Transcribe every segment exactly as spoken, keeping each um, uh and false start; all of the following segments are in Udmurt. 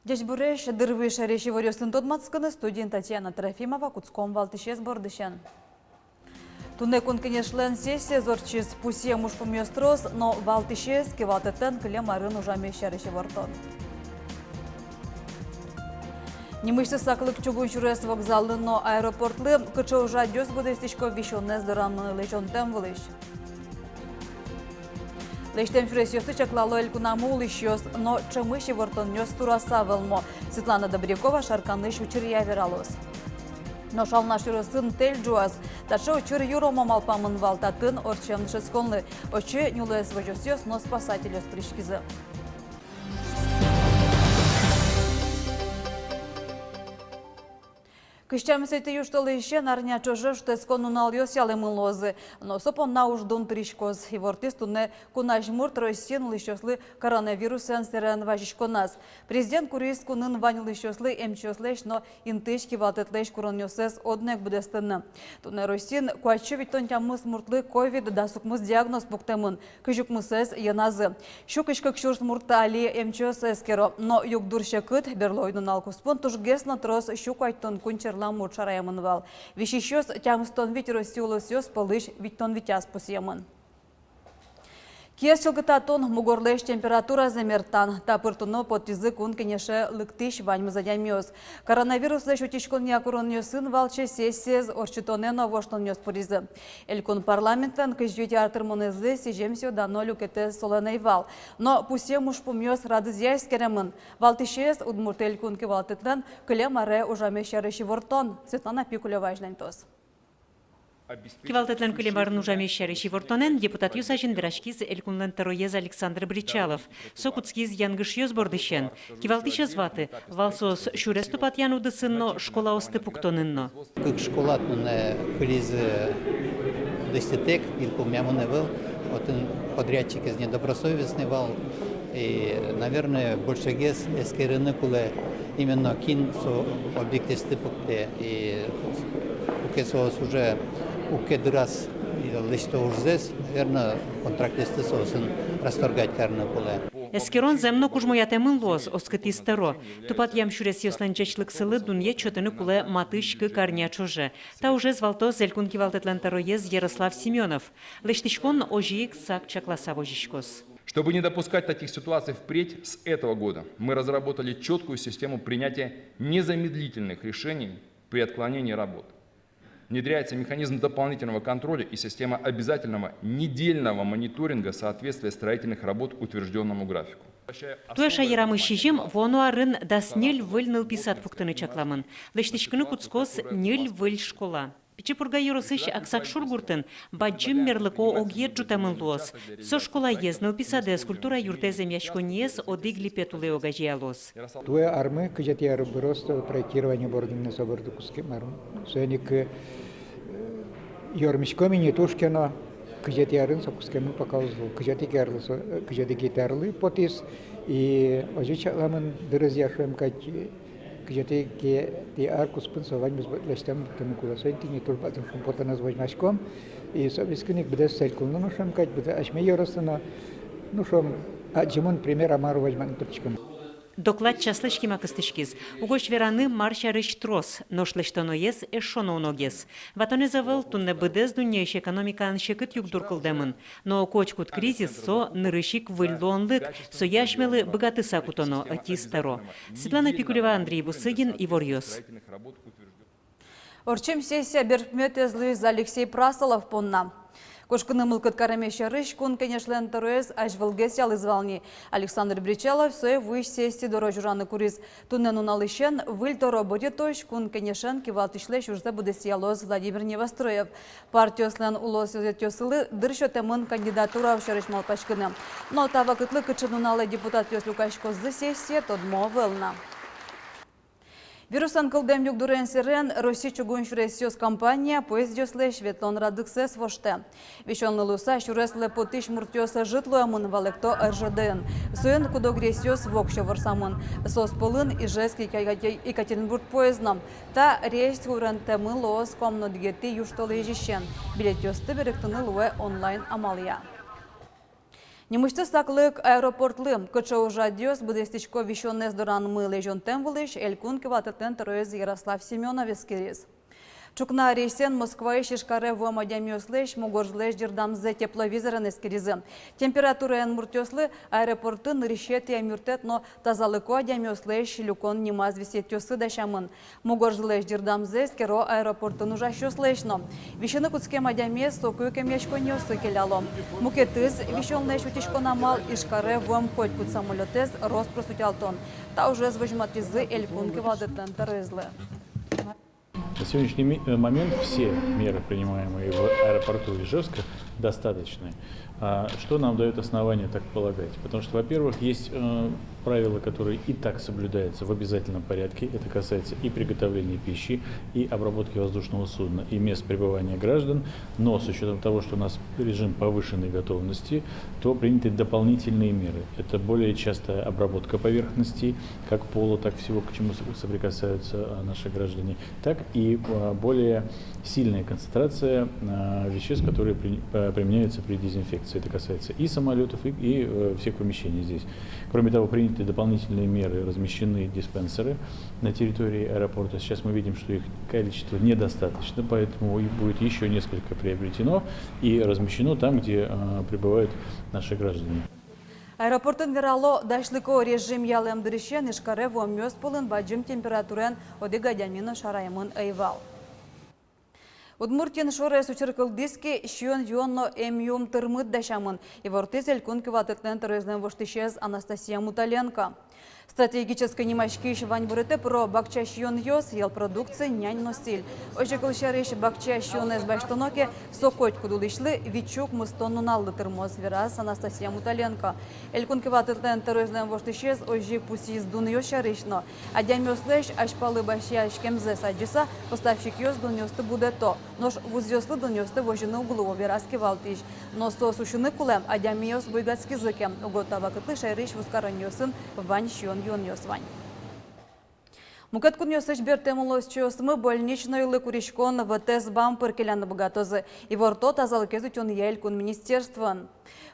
Ӟечбуресь! Дыр вуиз шаерысь иворъёсын тодматскыны. Студиын Татьяна Трофимова. Кутском валтӥсез бордысен. Туннэ Кун Кенешлэн сессиез ортчиз. Пусъем ужпумъёс трос, но валтӥсез — кивалтэтлэн кылем арын ужамез сярысь ивортон. Нимысьтыз саклык чугун сюрес вокзаллы но аэропортлы. Кыӵе ужрадъёс быдэстӥсько висёнэз дорамы лэзёнтэм вылысь? Лэсьтэм сюресъёсты чаклало элькунамы улӥсьёс, но ӵемысь ивортонъёс сураса вӧлмо. Светлана Добрякова Шарканысь учыръя вералоз. Нош Алнаш ёросын тэль ӝуаз. Таӵе учыр юромо малпамын вал татын ортчем дышетсконлы. Отчы нюлэс возёсъёс но спасательёс пыриськизы. Кызь тямысэтӥ южтолэзьысен арня ӵоже шутэтскон нуналъёс ялэмын луозы, но со понна уждун тыриськоз. Ивортӥз туннэ кун азьмурт Россиын улӥсьёслы коронавирусэн сэрен вазиськоназ. Президент куриз кунын вань улӥсьёслы эмчиослэсь но интыысь кивалтэтлэсь куронъёссэс одно ик быдэстыны. Туннэ Россиын куать сю витьтон тямыс муртлы ковид дас укмыс диагноз пуктэмын. Кызь укмысэз йӧназы. Сю кызь кык сюрс мурт али эмчиос эскеро. Но югдур секыт: берло уй-нунал куспын тужгес но трос, сю куатьтон куинь черламурт шараямын вал. Висисьёс тямыстон вить Россия улосъёс пӧлысь витьтон витяз пусъемын. Киез чылкытатон, мугорлэсь температуразэ мертан — та пыр туннэ потӥзы Кун Кенеше лыктӥсь ваньмыз адямиос. Коронавируслэсь утиськонъя куронъёсын валче сессиез ортчытонэ но воштонъёс пыризы. Элькун парламентлэн кызь вить ар тырмонэзлы сӥзем сю дано люкетэз солэн ӧй вал. Но пусъем ужпумъёс радызъя эскеремын. Валтӥсез — Удмурт Элькун кивалтэтлэн кылем аре ужамез сярысь ивортон. Светлана Пикулева азьланьтоз. Кивалтэтлэн кылем арын ужамез сярысь ивортонэн депутатъёс азьын вераськиз элькунлэн тӧроез Александр Бречалов. Со кутскиз янгышъёс бордысен. Кивалтӥсь ӧз ваты, вал соос сюрес тупатъян удысын но, школаосты пуктонын но. Кык школа туннэ кылизы дӥсьтытэк, йылпумъямын ӧвӧл, отын подрядчикез недобросовестный вал. И, наверное, большегес эскерыны кулэ, именно кин со объектэсты пуктэ. И куке соос уже уг ке дыраз лэсьто ужзэс, наверное, контрактэсты соосын расторгать карыны кулэ. Эскерон зэм но кужмоятэмын луоз, оскытӥз тӧро. Тупатъям сюресъёслэн ӟечлыксылы дунъет сётыны кулэ матысь кык арня ӵоже. Та ужез валтоз элькун кивалтэтлэн тӧроез Ярослав Семёнов. Лэсьтӥськон озьы ик сак чакласа возиськоз. Чтобы не допускать таких ситуаций впредь, с этого года мы разработали чёткую систему принятия незамедлительных решений при отклонении работ, внедряется механизм дополнительного контроля и система обязательного недельного мониторинга соответствия строительных работ утверждённому графику. Туэ шаерамы сизьым, вуоно арын дас ньыль выль нылпи сад пуктыны чакламын. Лэсьтӥськыны кутскоз ньыль выль школа. Пичи Пурга ёросысь Аксакшур гуртын бадӟым мерлыко огъет ӝутэмын луоз. Со школаез, нылпи садэз, культура юртэз эмъяськонниез одӥг липет улэ огазеялоз. Туэ армы кызетӥ ар быроз, проектирование бордын но со борды кутскем армы. Соин ик, э, ёрмиськом ини, туж ке но кызетӥ арын со кутскемын пока уз лу. Кызетӥ арлы со, э, кызетӥ арлы потӥз. И озьы чакламын дырызъя, шуом кадь, кызетӥ ке, тӥ ар куспын со ваньмыз лэсьтэм лыктыны кулэ. Соин тӥни туж бадӟым шумпотонэз возьмаськом. И со вискын ик быдэс элькунлы но, шуом кадь, быдэс асьме ёрослы но, ну, шуом, адӟымон пример-а, мар-а, возьматыны турттӥськом. Доклад часлэсь кема кыстӥськиз. Угось вераны, мар сярысь трос, нош лэсьтоноез эшшо но уногес. Ватонэз ӧвӧл, туннэ быдэс дуннеысь экономикаын секыт югдур кылдэмын. Но котькуд кризис — со нырысь ик выль луонлык, сое асьмелы быгатыса кутоно, ӧтиз тӧро. Светлана Пикулева, Андрей Бусыгин, «Иворъёс». Ортчем сессия берпуметӥез луиз Алексей Прасолов понна. Кошкыны мылкыд кареме сярысь Кун Кенешлэн тӧроез азьвылгес ялӥз вал ни. Александр Бречалов сое вуись сессия дорозь ужаны куриз. Туннэ нуналысен выль тӧро бырйытозь Кун Кенешен кивалтӥсьлэсь ужзэ быдэсъялоз Владимир Невоструев. Партиослэн улосъёзэтъёссылы дыр сётэмын кандидатураос сярысь малпаськыны. Но та вакытлы кыӵе нуналэ депутатъёс люкаськозы сессие, тодмо ӧвӧл на. Вирусэн кылдэм югдурен сэрен Россия чугун сюресъёс компания поездъёслэсь ветлон радлыксэс воштэ. Висёнлы луыса сюрес вылэ потӥсь муртъёс ӧжыт луэмын, валэкто РЖД-ын. Соин куд-ог рейсъёс воксё ворсамын. Соос пӧлын Ижевск — Екатеринбург поезд но. Та рейс курентэмын луоз куамын одӥгетӥ южтолэзьысен. Билетъёсты берыктыны луэ онлайн амалъя. Нимысьтыз саклык аэропортлы. Кыӵе ужрадъёс быдэстӥсько висёнэз доранмы лэзёнтэм вылысь, Элькун кивалтэтлэн тӧроез Ярослав Семёнов эскериз. Ӵукна рейсен Москваысь Ижкаре вуэм адямиослэсь мугорзылэсь ӟырдамзэ тепловизорен эскеризы. Температураен муртъёслы аэропортын нырысетӥ эмъюрттэт но тазалыко адямиослэсь люкон нимаз висъетъёссы дасямын. Мугорзылэсь ӟырдамзэ эскеро аэропортын ужасьёслэсь но. Висьыны кутскем адямиез соку ик эмъяськонниосы келяло. Мукетыз висёнлэсь утиськон амал — Ижкаре вуэм котькуд самолётэз рос-прос утялтон. Та ужез возьматӥзы Элькун кивалтэтлэн тӧроезлы. На сегодняшний ми-, э, момент все меры, принимаемые в аэропорту Ижевска, достаточны. А что нам даёт основание так полагать? Потому что, во-первых, есть, э, правила, которые и так соблюдаются в обязательном порядке. Это касается и приготовления пищи, и обработки воздушного судна, и мест пребывания граждан. Но с учётом того, что у нас режим повышенной готовности, то приняты дополнительные меры. Это более частая обработка поверхностей, как пола, так и всего, к чему со-, соприкасаются, а, наши граждане, так и, а, более сильная концентрация, а, веществ, которые при-, а, применяются при дезинфекции. Это касается и самолётов, и, и, э, всех помещений здесь. Кроме того, приняты дополнительные меры, размещены диспенсеры на территории аэропорта. Сейчас мы видим, что их количество недостаточно, поэтому и будет ещё несколько приобретено и размещено там, где, а, пребывают наши граждане. Аэропортын верало, дасьлыко режим ялэм дырысен Ижкаре вуэмъёс пӧлын бадӟым температураен одӥг адями но шараямын ӧй вал. Удмуртиын шорез учыр кылдӥз ке, сиён-юон но эмъюм тырмыт дасямын, ивортӥз Элькун кивалтэтлэн тӧроезлэн воштӥсез Анастасия Муталенко. Стратегической нимаськись ваньбурытэ пыро бакча сиёнъёс, йӧл продукция, нянь но сӥль. Озьы, кылсярысь, бакча сиёнэз басьтоно ке, со котькуд улӥсьлы вить сю укмыстон нуналлы тырмоз, вераз Анастасия Муталенко. Элькун кивалтэтлэн тӧроезлэн воштӥсез озьы ик пусйиз дунъёс сярысь но. Адямиослэсь азьпалысь басьяськемзэс адӟыса, поставщикъёс дунъёсты будэто. Нош вузъёслы дунъёсты возьыны уг луы, вераз кивалтӥсь. Но соос усьыны кулэ, адямиос буйгатскизы ке. Уго та вакытлы шаерысь вузкаронъёсын вань сиён-юонъёс вань. Мукет кунъёсысь бертэм улосчиосмы больничнойлы куриськон ВТС-бам пыр келяны быгатозы, иворто тазалыкез утёнъя элькун министерствоын.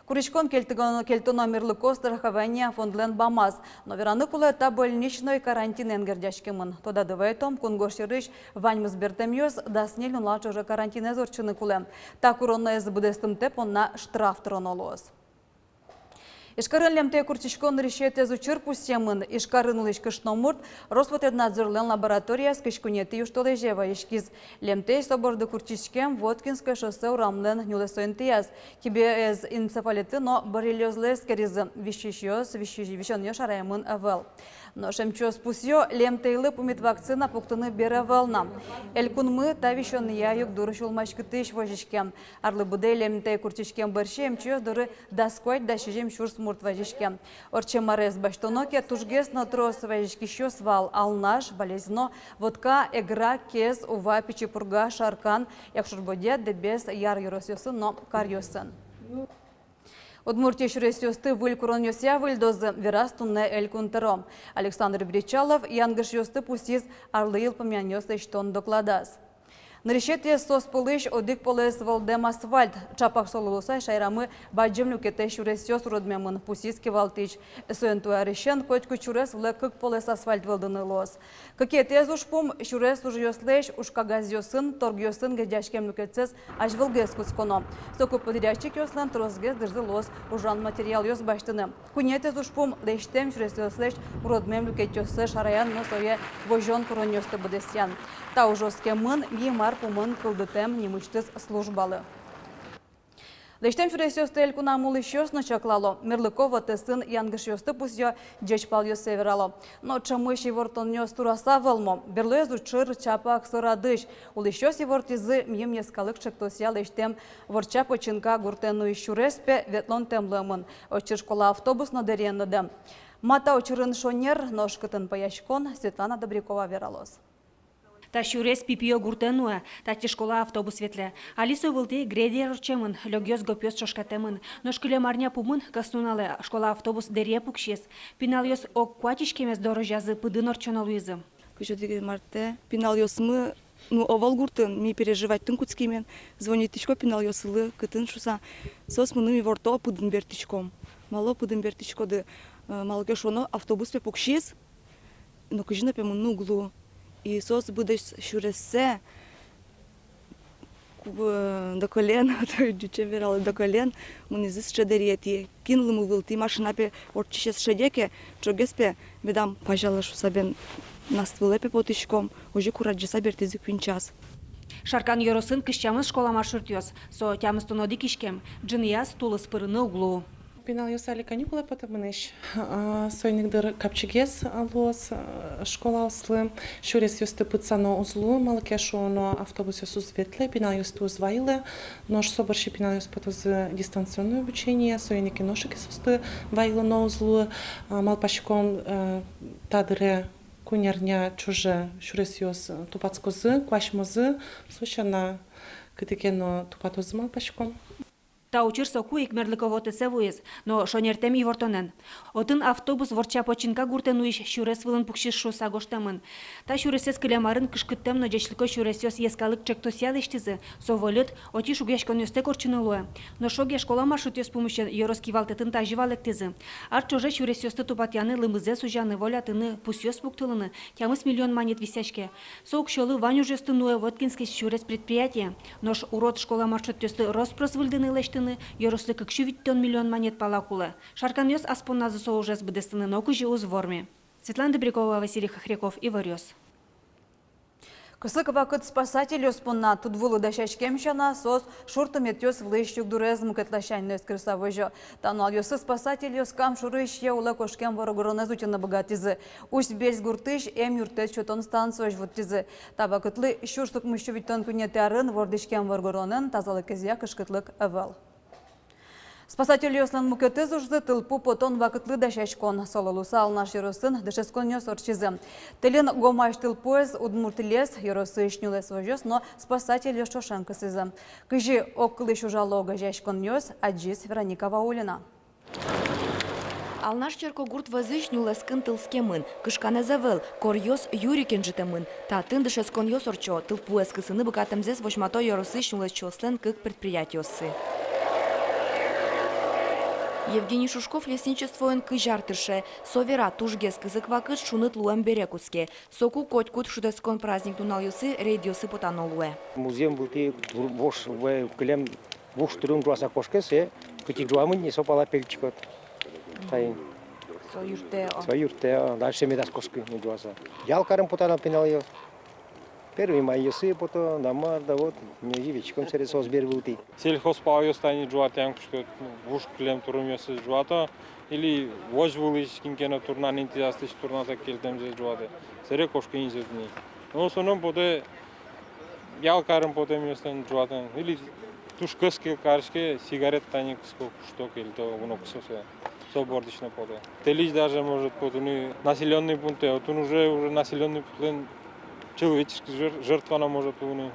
Куриськон кельтыгоно-, кельтоно мерлыко страхования фондлэн бамаз. Но вераны кулэ, та больничной карантинэн герӟаськемын. Тодады вайытом, кунгож сьӧрысь ваньмыз бертэмъёс дас ньыль нунал ӵоже карантинэз ортчыны кулэ. Та куроноез быдэстымтэ понна штраф тыроно луоз. Ижкарын лемтэй куртчиськон нырысетӥез учыр пусъемын. Ижкарын улӥсь кышномурт Роспотребнадзорлэн лабораторияз кызь куинетӥ южтолэзе вазиськиз. Лемтэй со борды куртчиськем Воткинское шоссе урамлэн нюлэсо интыяз. Тибеез энцефалитлы но боррелиозлы эскеризы. Висисьёс, виси-, висёнъёс шараямын ӧвӧл. Нош эмчиос пусъё, лемтэйлы пумит вакцина пуктыны бер ӧвӧл на. Элькунмы та висёнъя югдур сюлмаськытӥсь возиське. Арлы быдэ лемтэй куртчиськем бӧрсьы эмчиос доры дас куать-дас сизьым сюрс мурт вазиське. Ортчем арез басьтоно ке, тужгес но трос вазиськисьёс вал: Алнаш, Балезино, Вотка, Эгра, Кез, Ува, Пичи Пурга, Шаркан, Якшур-Бӧдья, Дэбес, Яр ёросъёсын но каръёсын. Удмуртиысь сюресъёсты выль куронъёсъя выльдозы, вераз туннэ Элькун тӧро. Александр Бречалов янгышъёсты пусйиз арлы йылпумъянъёс лэсьтон докладаз. Нырысетӥез соос пӧлысь одӥг полэс вӧлдэм асфальт. Чапак солы луыса шаерамы бадӟым люкетэз сюресъёс уродмемын, пусйиз кивалтӥсь. Соин туэ арысен котькуд сюрес вылэ кык полэс асфальт вӧлдыны луоз. Кыкетӥез ужпум — сюрес ужъёслэсь ужкагазъёсын, торгъёсын герӟаськем люкетсэс азьвылгес кутсконо. Соку подрядчикъёслэн тросгес дырзы луоз ужан материалъёс басьтыны. Куинетӥез ужпум — лэсьтэм сюресъёслэсь уродмем люкетъёссэ шараян но сое возён куронъёсты быдэсъян. Та уж оскемын ми мар пумын кылдытэм нимысьтыз службалы. Лэсьтэм сюресъёсты элькунамы улӥсьёс но чаклало. Мерлыко вотэсын янгышъёсты пусъё, ӟеч палъёссэ верало. Но ӵемысь ивортонъёс тураса вӧлмо. Берлоез учыр чапак сорадысь. Улӥсьёс ивортӥзы «Мимнескалык» чектосъя лэсьтэм Ворча Починка гуртэ нуись сюрес, пе, ветлонтэм луэмын. Отчы школа автобус но дэриен лыдэ. Ма та учырын шонер, нош кытын пӧяськон, Светлана Добрякова вералоз. Та сюрес Пипиё гуртэ нуэ, татчы школа автобус ветлэ. Али со вылтӥ грейдер ортчемын, лёгъёс-гопъёс ӵошкатэмын. Нош кылем арня пумын, кӧснуналэ, школа автобус дэрие пуксиз. Пиналъёс ог куать иськемез дорозязы пыдын ортчоно луизы. Кызь одӥг марте пиналъёсмы, ну, ӧвӧл гуртын, ми переживать тын кутскимен, звонитӥсько пиналъёслы, кытын шуса. Соос мыным иворто: пыдын бертӥськом. Малы пыдын бертӥськоды? Э, малы ке шуоно, автобус пе пуксиз, но кызьы но пе мыныны уг лу. И соос быдэс сюрессэ ку-, э, до колен, ӟучен вералэ, до колен мынӥзы сыӵе дэриетӥ. Кин лымы вылтӥ машина пе ортчисез шеде ке, ӵогез пе медам пазялэ шуса бен, наст вылэ пе потӥськом, озьы курадӟыса бертӥзы куинь час. Шаркан ёросын кызь тямыс школа маршрутъёс, со тямыстон одӥг иськем, ӝыныяз тулыс пырыны уг лу. Пиналъёс али каникулэ потэмынысь, а, соин ик дыр капчигес луоз, а, школаослы. Сюресъёсты пытсано уз лу, малы ке шуоно, автобусъёс уз ветлэ, пиналъёсты уз вайылэ. Нош со бӧрсьы пиналъёс потозы дистанционное обучение, соин ик нош ик соосты вайылоно уз лу. А, малпаськом, э, та дыре куинь арня ӵоже сюресъёс тупатскозы, куасьмозы, со сяна кытӥ ке но тупатозы, малпаськом. Та учыр соку ик мерлыко вотэсэ вуиз, но шонертэм ивортонэн. Отын автобус Ворча Починка гуртэ нуись сюрес вылын пуксиз шуыса гожтэмын. Та сюресэз кылем арын «Кышкыттэм но ӟечлыко сюресъёс» йӧскалык ӵектосъя лэсьтӥзы. Со вольыт, отӥ шугъяськонъёстэ ортчыны луэ. Нош огъя школа маршрутъёс пумысен ёрос кивалтэтын тазьы валэктӥзы: ар ӵоже сюресъёсты тупатъяны, лымызэс узяны, волятыны, пусъёс пуктылыны тямыс миллион манет висъяське. Со уксёлы вань ужъёсты нуэ Воткинский сюрес предприятие. Нош урод школа маршрутъёсты рос-прос выльдыны, лэсьтыны ёрослы кык сю витьтон миллион манет пала кулэ. Шарканъёс ас понназы со ужез быдэстыны нокызьы уз ворме. Светлана Добрякова, Василий Хохряков, «Иворъёс». Кысык вакыт спасательёс понна. Тудвулы дасяськем сяна, соос шур тыметъёс вылысь югдурез мукет ласянь но эскерыса возё. Та нуналъёсы спасательёс Кам шурысь йӧ улэ кошкем воргоронэз утьыны быгатӥзы. Усть-Бельск гуртысь эмъюрттэт сётон станциозь вуттӥзы. Та вакытлы сюрс укмыс сю витьтон куинетӥ арын вордӥськем воргоронэн тазалыкезъя кышкытлык ӧвӧл. Спасательёслэн мукетыз ужзы — тылпу потон вакытлы дасяськон. Солы луыса Алнаш ёросын дышетсконъёс ортчизы. Тэльын гомась тылпуэз Удмуртилэсь ёросысь нюлэс возёс но спасательёс ӵошен кысӥзы. Кызьы огкылысь ужало огазеяськонъёс, адӟиз Вероника Ваулина. Алнаш черкогурт вӧзысь нюлэскын тылскемын. Кышканэз ӧвӧл, коръёс юри кенжытэмын. Татын дышетсконъёс ортчо. Тылпуэз кысыны быгатэмзэс возьмато ёросысь нюлэсчиослэн кык предприятиоссы. Евгений Шушков лесничествоын кызь ар тырше. Со вера, тужгес кысык вакыт шуныт луэм бере кутске. Соку котькуд шутэтскон праздник нуналъёсы рейдъёсы потано луэ. Музъем вылтӥ дур-, вож, ве-, кылем вуж турын ӝуаса кошке, сое кытӥ ӝуамын ни, со пала пельчикот. Таин. Со юрттэ, о. Со юрттэ, о. Дальше медаз кошкы ни ӝуаса. Ял карем потано пиналъёс. Первый майёсы пото, да мар, да вот, нежи вечком сэрэ соос бер вылтӥ. Сельхозпалъёс тани ӝуатъян кутско, вуж кылем турынъёсыз ӝуато, или возь вылысь кин ке но турнан интыяз, тысь турнатэк кельтэмзэс ӝуатэ. Сэрэ кошкы ни зэт ни. Но в основном потэ ял карем потэмъёслэн ӝуатэн, или туж кӧс ке кариське, сигарет тани кыско, кушто, кельто, уг но кысо сое. Со бордысь но потэ. Тэльысь даже может потыны населённый пунктэ, отын уже, уже населённый пунктлэн человеческий жер-, жертва но может луыны.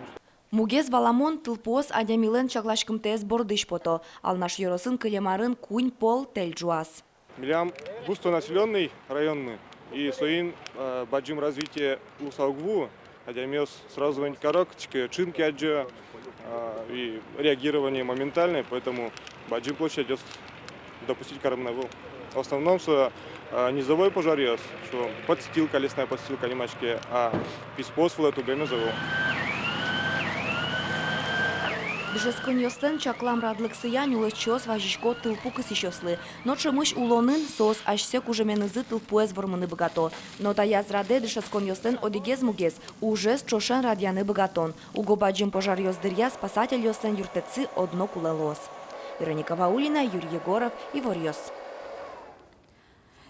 Мугез валамон, тылпуос адямилэн чакласькымтэез бордысь пото. Алнаш ёросын кылем арын куинь пол тэль ӝуаз. Милям густонаселённый районмы, и соин, э, бадӟым развитие луыса уг вуы. Адямиос сразу звонить каро, кытысь ке ӵын ке адӟо, э, и реагирование моментальное, поэтому бадӟым площадьёс допустить каремын ӧвӧл. В основном со, э, низовой пожаръёс, со подстилка, лесная подстилка нимаське, а писпуос вылэ тубемез ӧвӧл. Дышетсконъёслэн чаклам радлыксыя нюлэсчиос вазисько тылпу кысӥсьёслы. Но ӵемысь улонын соос асьсэ кужменызы тылпуэз вормыны быгато. Но таяз радэ дышетсконъёслэн одӥгез мугез — ужез ӵошен радъяны быгатон. Уго бадӟым пожаръёс дыръя спасательёслэн юрттэтсы одно кулэ луоз. Вероника Ваулина, Юрий Егоров, «Иворъёс».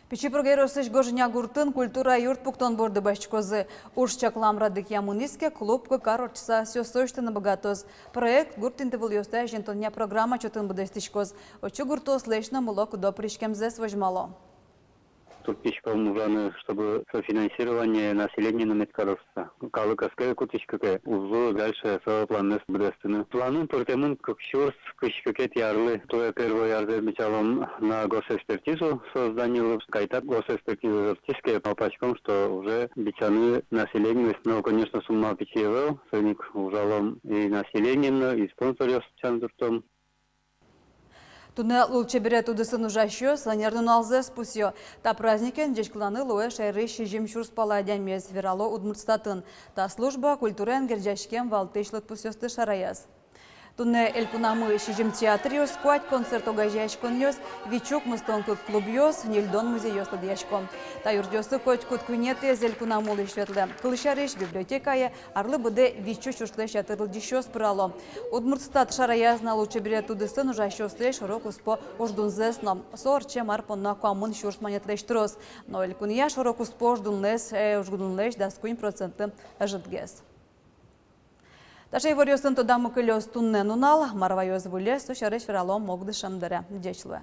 Пичи Пурга ёросысь Гожня гуртын культура юрт пуктон борды басьтӥськозы. Уж чаклам радлыкъя мынӥз ке, клуб кык ар ортчыса асьсэос усьтыны быгатоз. Проект гурт интывылъёсты азинтонъя программа чотын быдэстӥськоз. Отчы гуртъёслэсь но мыло-кыдо пыриськемзэс возьмало. Турттӥськом ужаны, чтобы софинансирование население но мед кароз шуса. Калык ӧз ке кутӥськы ке, уз лу дальше со планмес быдэстыны. Планын пыртэмын кык сюрс кызь кыкетӥ арлы. Туэ первой арзэ бичалом на госэкспертизу, со зданилы. Кайтак госэкспертиза ортчиз ке, малпаськом, что уже бичаны населениемес. Но, конечно, сумма пичи ӧвӧл, соин ик ужалом и населениен но, и спонсоръёс чан туртом. Туннэ лулчеберет удысын ужасьёс ӧнер нуналзэс пусъё. Та праздникен ӟечкыланы луэ шаерысь сизьым сюрс пала адямиез, верало Удмуртстатын. Та служба культураен герӟаськем валтӥсь лыдпусъёсты шараяз. Туннэ элькунамы сизьым театръёс, куать концерт огазеяськонъёс, вить сю укмыстон кык клубъёс, ньыльдон музейёс тодъясько. Та юртъёсы котькуд куинетӥез элькунам улӥсь ветлэ. Кылсярысь, библиотекае арлы быдэ вить сю сюрслэсь ятыр лыдӟисьёс пырало. Удмуртстат шараяз на лулчеберет удысын ужасьёслэсь шоро-куспо уждунзэс но. Со ортче мар понна куамын сюрс манетлэсь трос. Но элькунъя шоро-куспо уждунлэсь, э, уждунлэсь дас куинь процентлы ӧжытгес. Таӵе иворъёсын тодамы кылёз туннэ нунал. Мар ваёз выльысь, со сярысь вералом огдышем дыре. Ӟеч луэ.